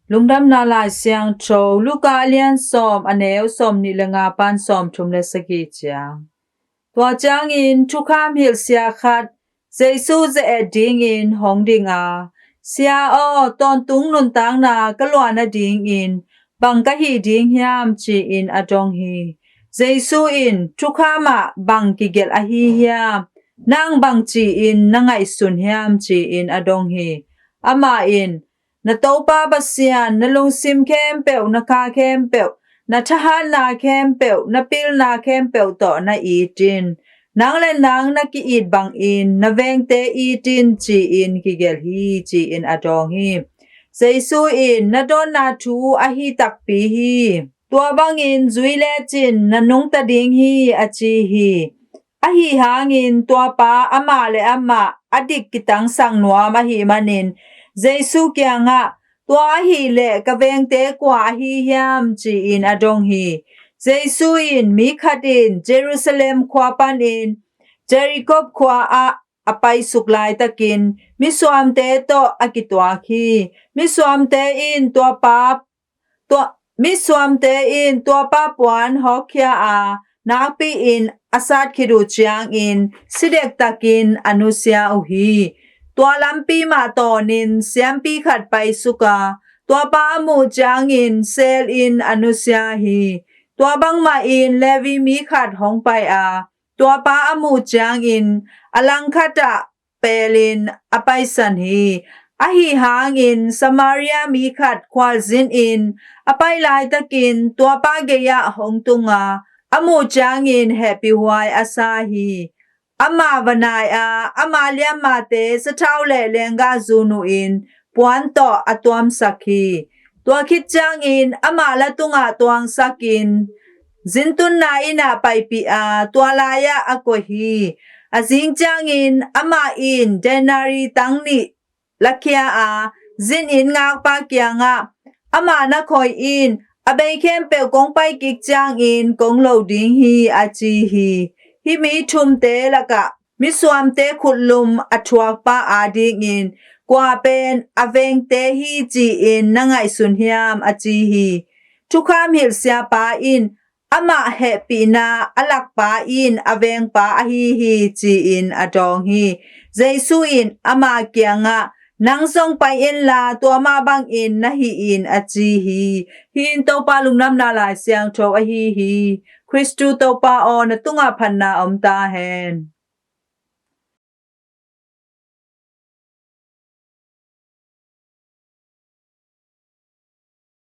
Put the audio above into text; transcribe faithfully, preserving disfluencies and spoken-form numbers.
Lungdamna Lai Siangtho, Luka a lian sawm, a neu sawmnih le nga pan sawmthum le sagih ciang. Tua ciangin thukham hilhsia khat Jesu ze-et dingin hong ding a, "Sia aw, tawntung nuntakna ka luah nadingin bang ka hih ding hiam?" ci-in a dong hi. Jesu in, "Thukham ah bang kigelh ahi hiam? Nang bang ci-in na ngaihsun hiam?" ci-in a dong hi. Amah in, "Na Topa Pasian, na lungsim khempeuh, na kha khempeuh, na thahatna khempeuh, na pilna khempeuh tawh na it in. Nang le nang na ki-it bangin na vengte it in," ci-in kigelh hi, ci-in a dawng hi. Jesu in, "Na dawnna thu ahi takpi hi. Tua bangin zui lecin na nungta ding hi," a ci hi. Ahi hangin tua pa amah le amah a dik kitangsak nuam ahih manin Jesu kiangah, "Tua ahih leh ka vengte kua ahi hiam?" ci-in a dong hi. Jesu in, "Mi khat in Jerusalem khua panin Jericho khua ah a paisuk laitakin misuamte tawh a kituak hi. Misuamte in tua pa tua, misuamte in tua pa puan hawkkhia a, nakpi-in a sat khit uh ciangin si dektakin a nusia uh hi. Tua lampi mah tawnin siampi khat paisuk a, tua pa a muh ciangin selin a nusia hi. Tua bangmahin Levi mi khat hong pai a, tua pa a muh ciangin a langkhat ah pelin a paisan hi. Ahi hangin Samaria mi khat khualzinin a pai laitakin tua pa gei-ah hong tung a, a muh ciangin hehpihhuai a sa hi. Amah va nai a, ama liammate sathau le lenggah zun uh in puan tawh a tuamsak hi. Tua khit ciangin amah la tungah tuangsakin zintunna inn ah paipih a, tua lai-ah a koih hi. A zing ciangin amah in denari tang nih lakhia a, zinin ngakpa kiangah, 'Amah na khoi in, a bei khempeuh kong paikik ciangin kong loh ding hi,' a ci hi. Hih mi thumte lakah misuamte khutlum a thuakpa adingin kua pen a vengte hi ci-in na ngaihsun hiam, a ci hi. Thukham hilhsiapa in, "Amah hehpihna a lakpa in a vengpa ahi hi," ci-in a dawng hi. Jesu in ama kiangah, "Nang zong pai inla, tua mah bangin na hih in," a ci hi. Hih in Topa Lungdamna Lai Siangtho ahi hi. Khristu Topa aw, na tungah phatna om ta hen.